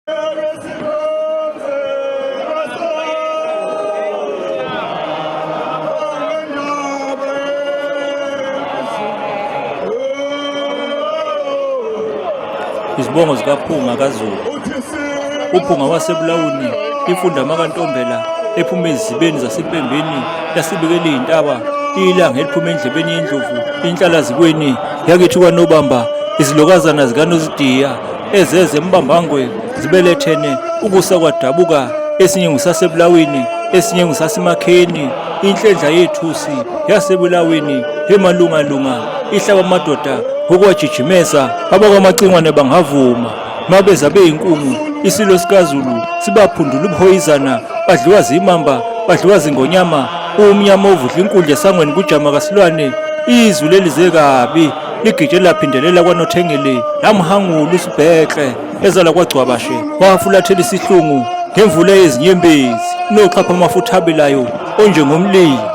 Izibongo zikaPhunga kaZulu. UPhunga waseBulawuni, imfunda makaNtombela ephuma ezizibeni zaseMpembeni yasibikela iy'ntaba, ilanga eliphuma endlebeni yendlovu, inhlalazikweni yakithi kwaNobamba, izilokazana zikaNozidiya ezeze embambangwe zibelethene ukusa kwadabuka esinye ngusasebulawini esinye ngusasemakheni inhlendla yethusi yasebulawini emalungalunga ihlaba amadoda ngokuwajijimeza abakwamacingwane bangavuma mabeza beyinkungu isilo sikaZulu sibaphundula ubuhoyizana badliwa zimamba badliwa zingonyama umnyama ovudla inkundla esangweni kujama kasilwane izwi lelize kabi ligije laphindelela kwanothengele lamhangula usibhekle ezala kwagcwabashe wafulathela isihlungu ngemvula yezinyembezi noxhapha amafutha abilayo onjengomlilo.